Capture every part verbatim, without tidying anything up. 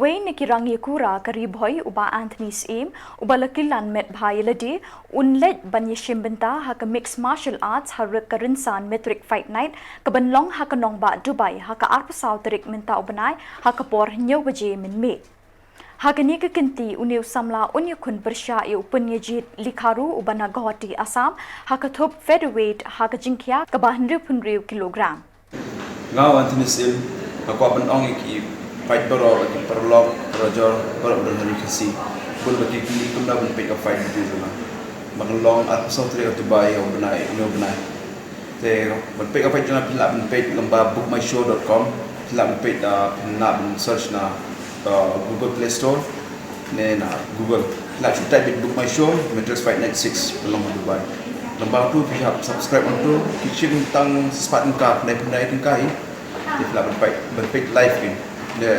Uwei na ki rangïakura ka Ri Bhoi, u Bah Anthony Syiem, uba la killan met bha ïa lade, un leit ban ïashim bynta ha ka Mixed Martial Arts ha ryngkat ka rynsan Matric Fight Night, kaban long ha ka nongbah Dubai ha ka arphew saw tarik mynta u bnai ha ka por hynñiew baje mynmiet. Ha kane ka kynti une u samla un ïakhun pyrshah ïa u pynïajied Likharu uba na Guwahati, Assam, ha ka thup featherweight ha ka jingkhia kaba hynriewphew hynriew kilogram. Nga u Anthony Syiem, nga kwah ban ong ïa ki paid baroh, ki paralok, parajor baroh ba don ha Ri Khasi, bun ba ki kylli kumno ban peit ka fight video jong nga. Ba kan long arphew saw tarik Dubai ha u bnai, une u bnai. Te ban peit ka fight jong nga phin lah ban peit lyngba book my show dot com, phin lah ban peit, ah, phin lah ban search na, ah, Google Play Store ne na Google. Phin lah shu type beit Book My Show Matric Fight Night six, ka long ha Dubai. Lyngba uto phi hap subscribe hangto, ki shim tang spah tyngka, khyndai phew khyndai tyngka hi. Te phi lah ban peit, ban peit live hi. Te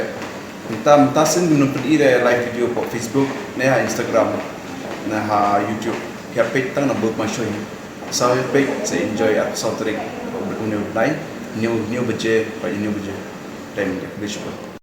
mynta, mynta sien ngin ym pyni re live video hapoh Facebook ne ha Instagram ne ha YouTube. Phi hap peit tang na Book My Show hi. Sa peit, sa enjoy arphew saw tarik, une u bnai, hynñiew, hynñiew baje, hynñiew baje. Time India, khublei shibun.